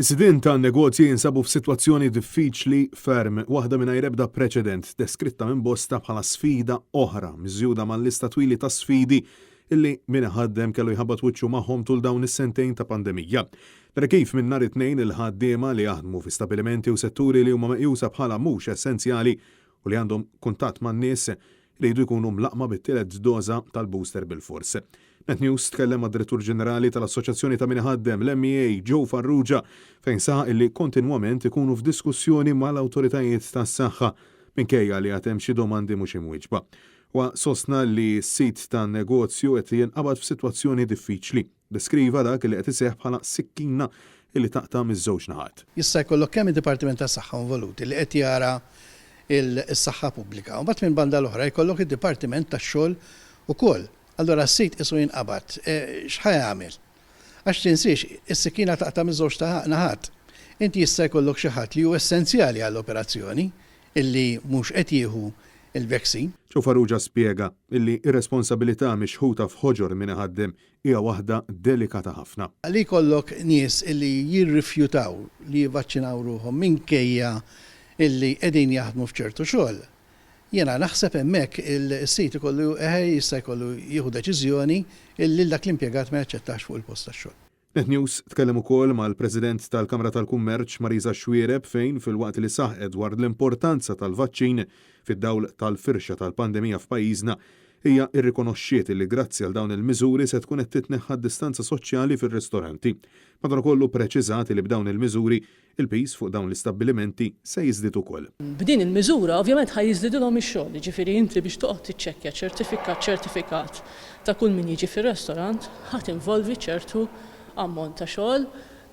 Is-sidien tan-negozji jinsabu f'sitwazzjoni diffiċli ferm, waħda mingħajr ebda preċedent, deskritta minn bosta bħala sfida oħra miżjuda mal-lista twili ta' sfidi illi min iħaddem kellu jħabbat wiċċu magħhom tul dawn is-sentejn ta' pandemija. Dan hekk kif minn nhar it-Tnejn il-ħaddiema li jaħdmu fi stabbilimenti u setturi li huma meqjusa bħala mhux essenzjali u li għandhom kuntatt man-nies iridu jkunu mlaqqma bit-tielet doża tal-booster bilfors. Net News tkellem mad-Direttur Ġenerali tal-Assoċjazzjoni ta' Min Iħaddem, l-MEA, Joe Farrugia, fejn saħaq illi kontinwament ikunu f'diskussjoni mal-awtoritajiet tas-saħħa minkejja li għad hemm xi domandi mhux imwieġba. Huwa sostna li s-sid tan-negozju qed jinqabad f'sitwazzjoni diffiċli. Deskriva dak li qed iseħħ bħala sikkina li taqta' miż-żewġ naħat. Jista' jkollok kemm id-Dipartiment tas-Saħħa involuti li qed jara s-saħħa pubblika u mbagħad minn banda l-oħra jkollok id-Dipartiment tax-Xogħol ukoll. Allura s-sid qisu jinqabad. X'ħa jagħmel? Għax tinsiex, is-sikkina taqta' miż-żewġ naħat. Inti jista' jkollok xi ħadd li hu essenzjali għall-operazzjoni illi mhux qed jieħu l-vaccine. Joe Farrugia spjega illi r-responsabilità mixħuta f'ħoġor min iħaddem hija waħda delikata ħafna. Li jkollok nies illi jirrifjutaw li jivvaċċinaw ruħhom minkejja illi qegħdin jaħdmu f'ċertu xogħol, jiena naħseb hemmhekk is-sid ikollu eħe jista' jkollu jieħu deċiżjoni illi lil dak l-impjegat ma jaċċettahx fuq il-post tax-xogħol. Net News tkellem ukoll mal-President tal-Kamra tal-Kummerċ Marisa Xuereb fejn filwaqt li saħqet dwar l-importanza tal-vaċċin fid-dawl tal-firxa tal-pandemija f'pajjiżna, hija rrikonoxxiet li grazzi għal dawn il-miżuri se tkun qed titneħħa d-distanza soċjali fir-ristoranti. Madankollu ppreċiżat li b'dawn il-miżuri il-piż fuq dawn l-istabbilimenti se jiżdied ukoll. B'din il-miżura ovvjament ħa jiżdidilhom ix-xogħol, jiġifieri inti biex toqgħod tiċċekkja ċertifikat ċertifikat ta' kull min jiġi fir-restorant ħa tinvolvi ċertu ammont ta' xogħol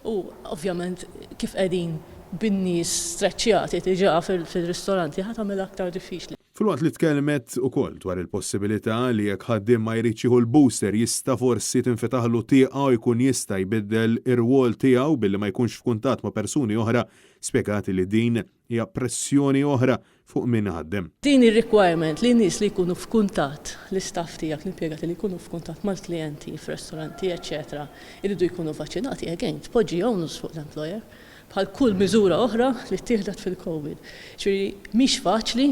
u ovvjament kif qegħdin bin-nies streċċjati diġà fir-ristoranti ħa tagħmilha aktar diffiċli. Filwaqt li tkellmet ukoll dwar il-possibilità li jekk ħaddiem ma jridx jieħu l-booster jista' forsi tinfetaħlu tieqa u jkun jista' jbiddel ir-rwol tiegħu billi ma jkunx f'kuntatt ma' persuni oħra, spjegat li din hija pressjoni oħra fuq min iħaddem. Din ir-requirement li nies li jkunu f'kuntatt, l-istaff tiegħek, l-impjegati li jkunu f'kuntatt mal-klijenti f'restoranti eċċetera, iridu jkunu vaċċinati, again, tpoġġi onus fuq l-employer. Bħal kull miżura oħra li ttieħdet fil-Covid. Ġifieri mhix faċli,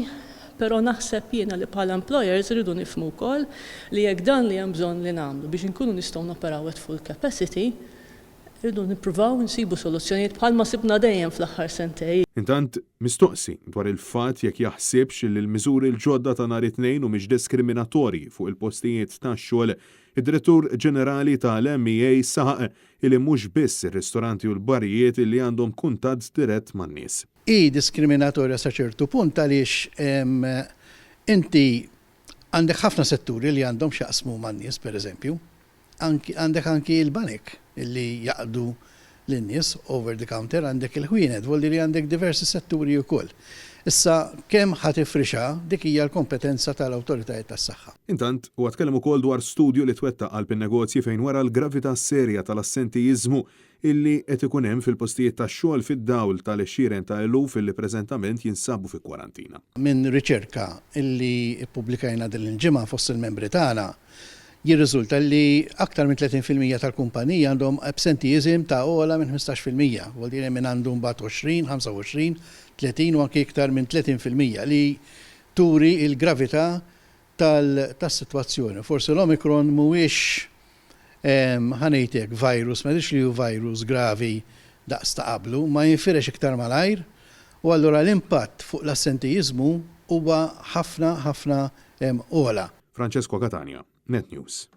però naħseb jiena li bħala employers irridu nifhmu wkoll li jekk dan li hemm bżonn li nagħmlu biex inkunu nistgħu noperaw at full capacity, irridu nippruvaw insibu soluzzjonijiet bħalma sibna dejjem fl-aħħar sentej. Intant, mistoqsi dwar il-fatt jekk jaħsibx li l-miżuri l-ġodda ta' nhar it-Tnejn humiex diskriminatorji fuq il-postijiet tax-xogħol, id-Direttur Ġenerali tal-MEA saħaq Illi mhux biss ir-ristoranti u l-barijiet illi għandhom kuntatt dirett man-nies. Hi diskriminatorja sa ċertu punt għaliex inti għandek ħafna setturi li għandhom x'jaqsmu man-nies, pereżempju, għandek anki l-banek li jaqdu lin-nies over the counter, għandek il-ħwienet, vuol dire għandek diversi setturi wkoll. Issa kemm ħa tifrixha dik hija l-kompetenza tal-awtoritajiet tas-saħħa. Intant, huwa tkellem ukoll dwar studju li twettaq qalb in-negozji fejn wera l-gravità serja tal-assentijiżmu illi qed ikun hemm fil-postijiet tax-xogħol fid-dawl tal-għexieren ta' eluf illi preżentament jinsabu fi kwarantina. Minn riċerka illi ppubblikajna din il-ġimgħa fost il-membri tagħna, jirriżulta li aktar minn 30% tal-kumpaniji għandhom absenteeism ta' ogħla minn 15%, vuol dire min għandu mbagħad 20, 25, 30 u anki iktar minn 30% li turi l-gravità tas-sitwazzjoni. Forsi l-Omicron mhuwiex, ħa ngħid hekk, virus, ma jidhirx li hu virus gravi daqs ta' qablu, ma jinfirex iktar malajr u allura l-impatt fuq l-assentijiżmu huwa ħafna ħafna ogħla. Francesco Catania, Net News.